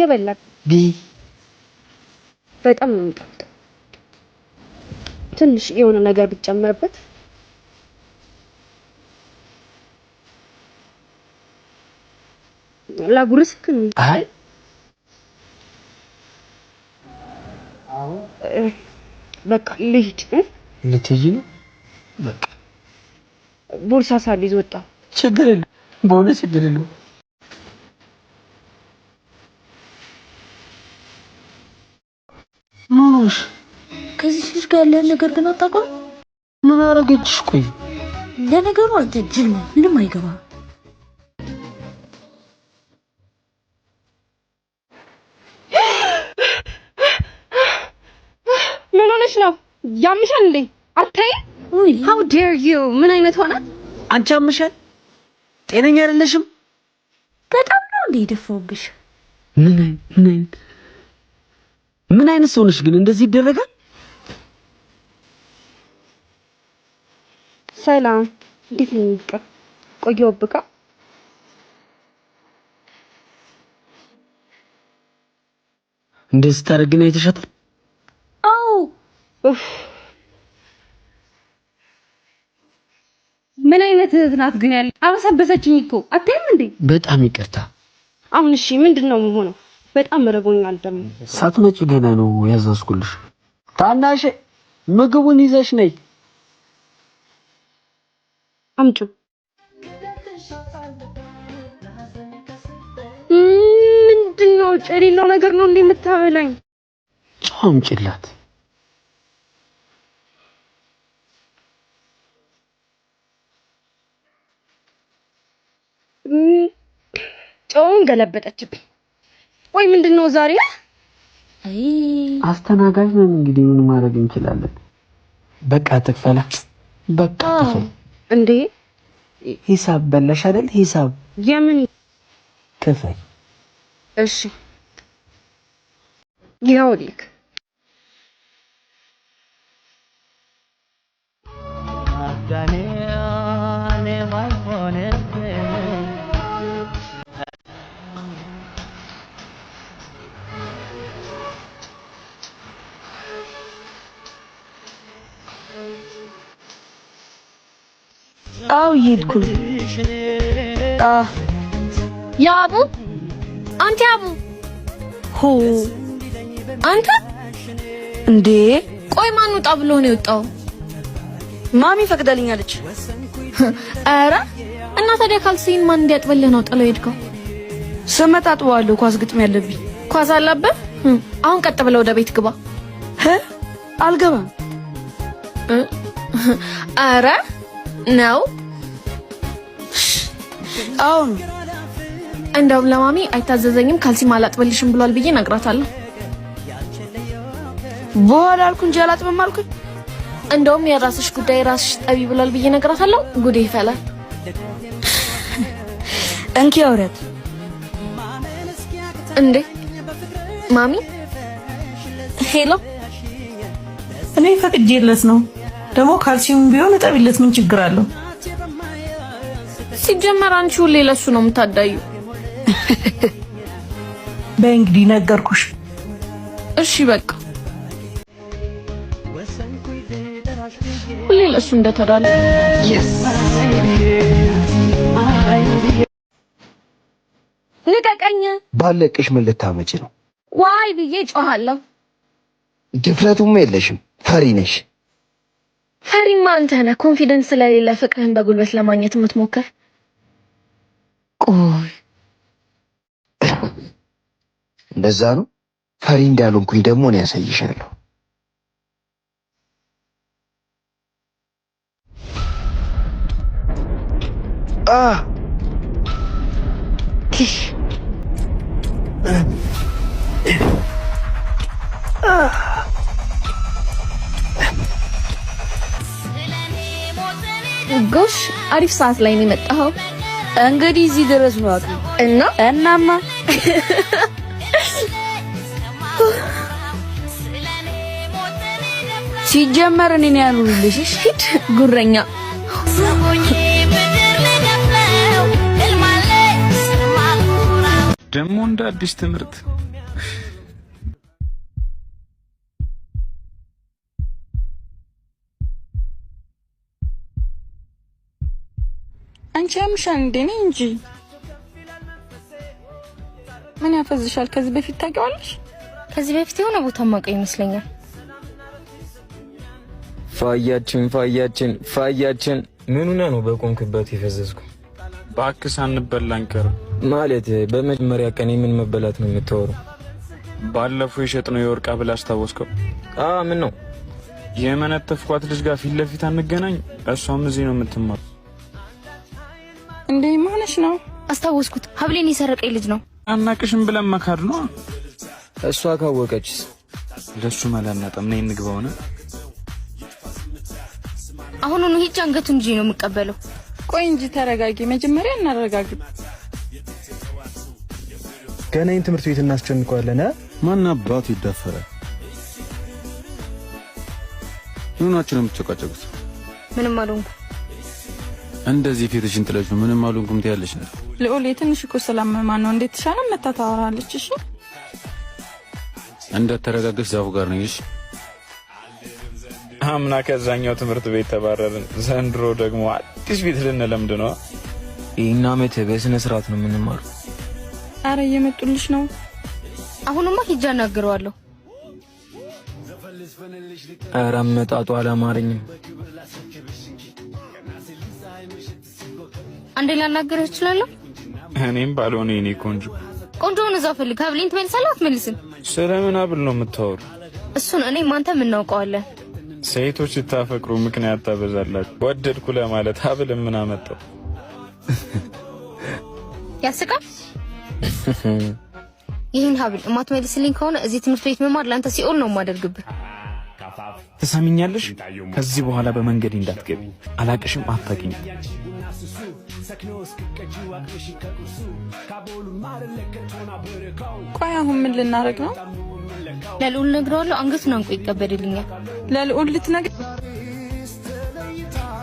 እየበላን በጣም ነው የሚጣፍጠው። ትንሽ የሆነ ነገር ቢጨመርበት። ላጉርስክ? አይ። በቃ ልሂድ። ልትሄጂ ነው? በቃ። ቦርሳ ሳልይዝ ወጣሁ። ችግር የለም፣ በእውነት ችግር የለም። ምን ሆነሽ? ከዚህ ልጅ ጋር ያለህን ነገር ግን አታውቀውም። ምን አደረገችሽ? ቆይ። ለነገሩ አንተ ጅል ነህ፣ ምንም አይገባም። ምን ሆነሽ ነው? ያምሻል እንዴ? አታይም? ውይ! How dare you! ምን አይነት ሆነ? አንቺ አምሻል? ጤነኛ አይደለሽም። በጣም ነው እንዴ የደፋሁብሽ? ምን አይነት ሰው ነሽ ግን? እንደዚህ ይደረጋል? ሰላም፣ እንዴት ነው? ፍቅር፣ ቆየሁብካ። እንደዚህ ስታደርግ ግን አይተሻታል? አዎ። ኡፍ፣ ምን አይነት እህት ናት ግን ያለ? አበሰበሰችኝ እኮ፣ አታይም እንዴ? በጣም ይቅርታ። አሁን እሺ ምንድን ነው የምሆነው? በጣም ርቦኛል ደግሞ። ሳትመጪ ገና ነው ያዘዝኩልሽ። ታናሽ፣ ምግቡን ይዘሽ ነይ። አምጪው። ምንድን ነው? የሌለው ነገር ነው እንዴ የምታበላኝ? ጨው አምጪላት። ጨውን ገለበጠችብኝ። ቆይ ምንድን ነው ዛሬ? አይ። አስተናጋጅ ነን እንግዲህ፣ ምን ማድረግ እንችላለን? በቃ ትክፈላ። በቃ ትክፈል። እንዴ? ሂሳብ በላሽ አይደል? ሂሳብ። የምን? ክፈይ። እሺ፣ ይኸውልህ። አዎ፣ እየሄድኩ ነው። ያቡ፣ አንተ ያቡ። ሆ። አንተ። እንዴ? ቆይ ማን ውጣ ብሎ ነው የወጣው? ማሚ ፈቅዳልኛለች። ኧረ፣ እና ታዲያ ካልሲን ማን እንዲያጥብልህ ነው ጥለው የሄድከው? ስመጣ አጥበዋለሁ። ኳስ ግጥም ያለብኝ። ኳስ አለብህ? አሁን ቀጥ ብለህ ወደ ቤት ግባ። አልገባም። ኧረ ነው? አሁን። እንደውም ለማሚ አይታዘዘኝም፣ ካልሲም አላጥብልሽም ብሏል ብዬ እነግራታለሁ። በኋላ አልኩ እንጂ አላጥብም አልኩኝ። እንደውም የራስሽ ጉዳይ፣ ራስሽ ጠቢ ብሏል ብዬ እነግራታለሁ። ጉዴ ይፈላል። እንኪ አውሪያት። እንዴ ማሚ፣ hello። እኔ ፈቅጄለት ነው። ደግሞ ካልሲውም ቢሆን እጠቢለት፣ ምን ችግር አለው? ሲጀመር አንቺ ሁሌ ለሱ ነው የምታዳዩ። በይ እንግዲህ፣ ነገርኩሽ። እሺ በቃ፣ ሁሌ ለሱ እንደተዳለ። ልቀቀኝ። ባለቅሽ ምን ልታመጪ ነው? ዋይ ብዬ ጮሃለሁ። ድፍረቱም የለሽም፣ ፈሪ ነሽ። ፈሪማ አንተ ነህ። Confidence ስለሌለ ፍቅርህን በጉልበት ለማግኘት የምትሞክር። ቆይ። እንደዛ ነው። ፈሪ እንዳልሆንኩኝ ደግሞ እኔ ያሳይሻለሁ። አ ጎሽ፣ አሪፍ ሰዓት ላይ ነው የመጣኸው። እንግዲህ እዚህ ድረስ ነው አቅም እና እናማ ሲጀመር እኔን ያሉልሽ። ሂድ ጉረኛ። ደግሞ እንደ አዲስ ትምህርት። አንቺ ያምሻል እንዴ? ነይ እንጂ። ምን ያፈዝሻል? ከዚህ በፊት ታውቂዋለሽ? ከዚህ በፊት የሆነ ቦታ ማውቀው ይመስለኛል። ፋያችን ፋያችን ፋያችን ምን ሆነህ ነው በቆምክበት የፈዘዝኩ? እባክህ ሳንበላ አንቀርም። ማለት በመጀመሪያ ቀን የምን መበላት ነው የምታወራው? ባለፈው የሸጥነው የወርቅ ሐብል አስታወስከው? ምን ነው የመነተፍኳት ልጅ ጋር ፊት ለፊት አንገናኝ? እሷም እዚህ ነው የምትማር። እንዴ መሆንሽ ነው? አስታወስኩት። ሀብሌን የሰረቀኝ ልጅ ነው። አናቅሽም ብለን መካድ ነው። እሷ ካወቀችስ? ለሱ መላ እናጣም። ነይ እንግባው ነው። አሁኑኑ ሂጅ አንገቱን እንጂ ነው የምቀበለው። ቆይ እንጂ ተረጋጊ። መጀመሪያ እናረጋግጥ። ገና ይህን ትምህርት ቤት እናስጨንቀዋለን። ማን አባቱ ይዳፈራል? ምን ሆናችሁ ነው የምትጨቃጨቁት? ምንም አልሆንኩም። እንደዚህ ፊትሽን ጥለሽ ምንም አልሆንኩም ትያለሽ? ነው ልዑል የትንሽ እኮ ስላመማን ነው። እንዴት ተሻለ? መታ ታወራለች። እሺ እንዳተረጋገሽ ዛፉ ጋር ነኝ። እሺ አምና ከዛኛው ትምህርት ቤት ተባረርን። ዘንድሮ ደግሞ አዲስ ቤት ልንለምድ ነው። ይህን ዓመት በስነ ስርዓት ነው የምንማረው። አረ እየመጡልሽ ነው። አሁንማ ሂጅ አናግረዋለሁ። ኧረ አመጣጡ አላማረኝም። አንዴ ላናግርህ እችላለሁ? እኔም ባልሆነ የኔ ቆንጆ ቆንጆውን እዛው ፈልግ። ሀብሌን ትመልሳለህ አትመልስም? ስለምን ሀብል ነው የምታወሩ? እሱን እኔም አንተም እናውቀዋለን። ሴቶች ስታፈቅሩ ምክንያት ታበዛላችሁ። ወደድኩ ለማለት ሀብል ምን አመጣው? ያስቃል። ይህን ሀብል እማትመልስልኝ ከሆነ እዚህ ትምህርት ቤት መማር ለአንተ ሲኦል ነው የማደርግብህ። ትሰሚኛለሽ? ከዚህ በኋላ በመንገዴ እንዳትገቢ። አላቅሽም፣ አታውቂኝም። ቆይ አሁን ምን ልናደርግ ነው? ለልዑል ነግረዋለሁ። አንገቱን አንቆ ይቀበልልኛል። ለልዑል ልትነግር?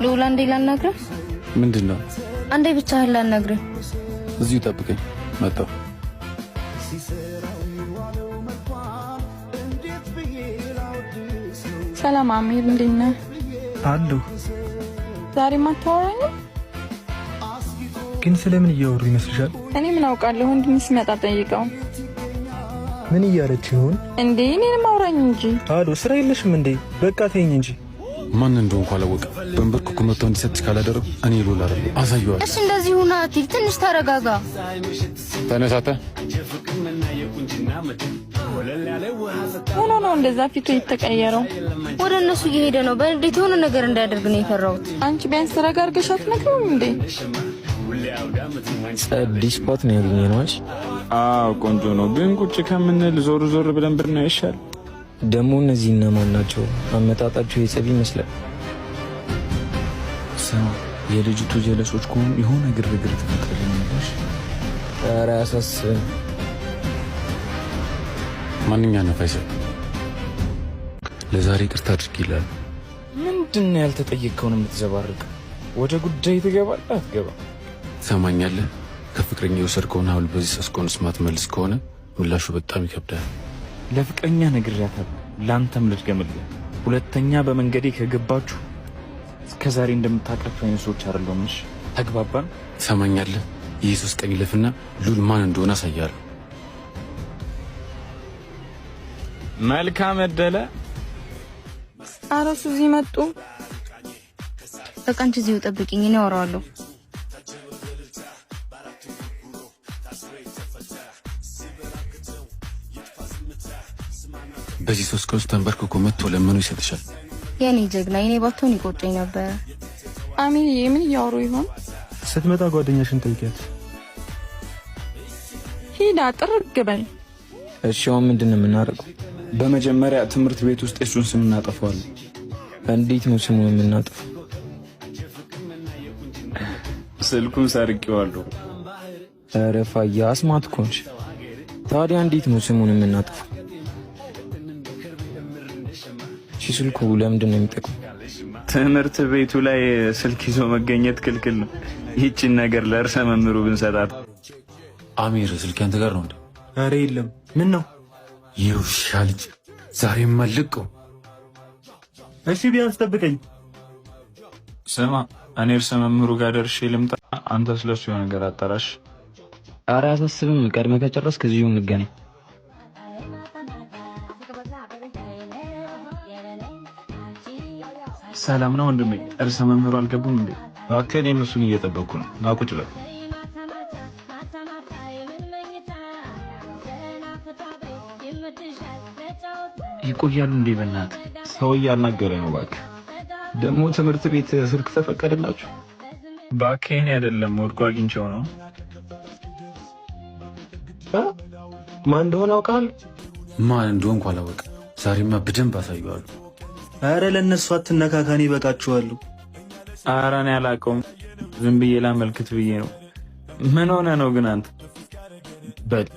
ልዑል አንዴ ላናግርህ። ምንድን ነው? አንዴ ብቻህን ላናግርህ። እዚሁ ጠብቀኝ፣ መጣሁ። ሰላም አሚር፣ እንዴት ነህ? አለሁ። ዛሬም አታወራኝም? ግን ስለምን እያወሩ ይመስልሻል? እኔ ምን አውቃለሁ? ወንድም ሲመጣ ጠይቀው። ምን እያለች ይሆን እንዴ? እኔንም አውራኝ እንጂ። አሎ፣ ስራ የለሽም እንዴ? በቃ ተይኝ እንጂ። ማን እንደሆንኩ አላወቅም። በንበርክኩ መጥቶ እንዲሰጥሽ ካላደረጉ እኔ ልውል አይደለም አሳየዋለሁ። እሺ እንደዚህ ሁና አትሂድ፣ ትንሽ ተረጋጋ። ተነሳተ ሆኖ ነው እንደዛ ፊቱ የተቀየረው? ወደ እነሱ እየሄደ ነው። በንዴት የሆነ ነገር እንዳያደርግ ነው የፈራሁት። አንቺ ቢያንስ ረጋ አድርገሽ አትነግሪውም እንዴ? ጸዲ spot ነው ያገኘነው። አንቺ አዎ ቆንጆ ነው፣ ግን ቁጭ ከምንል ዞር ዞር ብለን ብናይ ይሻል። ደግሞ እነዚህ እነማን ናቸው? አመጣጣቸው የጸብ ይመስላል። ስማ፣ የልጅቱ ጀለሶች ከሆኑ የሆነ ግርግር ትፈጥርልኛለሽ። ኧረ አያሳስብም። ማንኛ ነው ፋይሰል? ለዛሬ ይቅርታ አድርጊ ይላል። ምንድን ነው ያልተጠየቅከውን የምትዘባርቅ? ወደ ጉዳይ ትገባለህ አትገባም? ትሰማኛለህ? ከፍቅረኛ የወሰድከውን ሀብል በዚህ ሶስት ቀን ውስጥ ማትመልስ ከሆነ ምላሹ በጣም ይከብዳል። ለፍቅረኛ ነግሬያታለሁ፣ ለአንተም ልድገምልህ። ሁለተኛ በመንገዴ ከገባችሁ እስከ ዛሬ እንደምታውቃችሁ አይነት ሰዎች አይደለሁም። እሺ ተግባባን? ትሰማኛለህ? ይህ 3 ቀን ይለፍና ሉል ማን እንደሆነ አሳያለሁ። መልካም እደለ። ኧረ እሱ እዚህ መጡ። በቃ አንቺ እዚሁ ጠብቂኝ፣ እኔ አወራዋለሁ። በዚህ 3 ቀን ውስጥ ተንበርክኮ መጥቶ ለምኖ ይሰጥሻል። የኔ ጀግና፣ የኔ ባትሆን ይቆጨኝ ነበረ። አሚርዬ ምን እያወሩ ይሆን? ስትመጣ ጓደኛሽን ጠይቂያት። ሂዳ ጥርግ በል። እሺ አሁን ምንድን ነው የምናደርገው? በመጀመሪያ ትምህርት ቤት ውስጥ የሱን ስም እናጠፋዋለን። እንዴት ነው ስሙን የምናጠፋው? ስልኩን ሰርቄዋለሁ። ኧረ ፋያ አስማት እኮ ነሽ። ታዲያ እንዴት ነው ስሙን የምናጠፋው? እሺ ስልኩ ለምንድን ነው የሚጠቅመው? ትምህርት ቤቱ ላይ ስልክ ይዞ መገኘት ክልክል ነው። ይህችን ነገር ለእርሰ መምህሩ ብንሰጣት። አሚር ስልክ ያንተ ጋር ነው እንዴ? ኧረ የለም። ምን ነው ይህ ውሻ ልጅ ዛሬም አልቀው። እሺ ቢያንስ ጠብቀኝ። ስማ፣ እኔ እርሰ መምህሩ ጋር ደርሼ ልምጣ። አንተ ስለሱ የሆነ ነገር አጣራሽ። ኧረ አያሳስብም። ቀድመህ ከጨረስክ እዚሁ እንገናኝ። ሰላም ነው ወንድሜ። እርሰ መምህሩ አልገቡም እንዴ? እባክህ እኔም እሱን እየጠበቅኩ ነው። ና ቁጭ በል። ይቆያሉ እንዴ? በእናትህ ሰው እያናገረ ነው። እባክህ ደግሞ ትምህርት ቤት ስልክ ተፈቀደላችሁ? እባክህ እኔ አይደለም ወድቆ አግኝቼው ነው። ማን እንደሆነ አውቃል? ማን እንደሆንኩ አላወቅም። ዛሬማ በደንብ አሳየዋለሁ። አረ ለእነሱ አትነካካኔ ይበቃችኋሉ። ኧረ እኔ አላውቀውም። ዝም ብዬ ላመልክት ብዬ ነው። ምን ሆነ ነው ግን አንተ? በል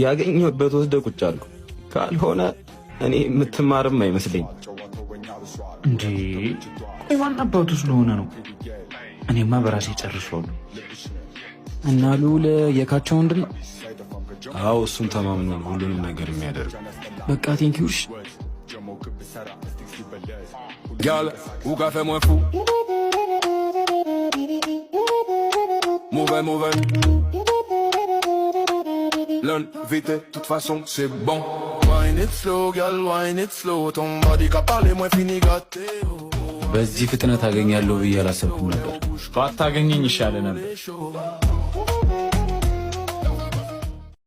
ያገኘሁበት ወስደህ ቁጭ አልኩ። ካልሆነ እኔ የምትማርም አይመስለኝ። እንዴ ቆይ ማን አባቱ ስለሆነ ነው? እኔማ በራሴ ጨርሼዋለሁ። እና ልዑል የካቸው ወንድም ነው። አዎ እሱን ተማምኖ ነው ሁሉንም ነገር የሚያደርግ። በቃ thank you። እሺ። Gal, ou ka fè mwen fou. Move, move. L'un vite, toute façon, c'est bon. Wine it slow, gal, wine it slow. Ton body ka pale, mwen fini gâté. በዚህ ፍጥነት አገኛለሁ ብዬ አላሰብኩም ነበር። ባታገኘኝ ይሻለ ነበር።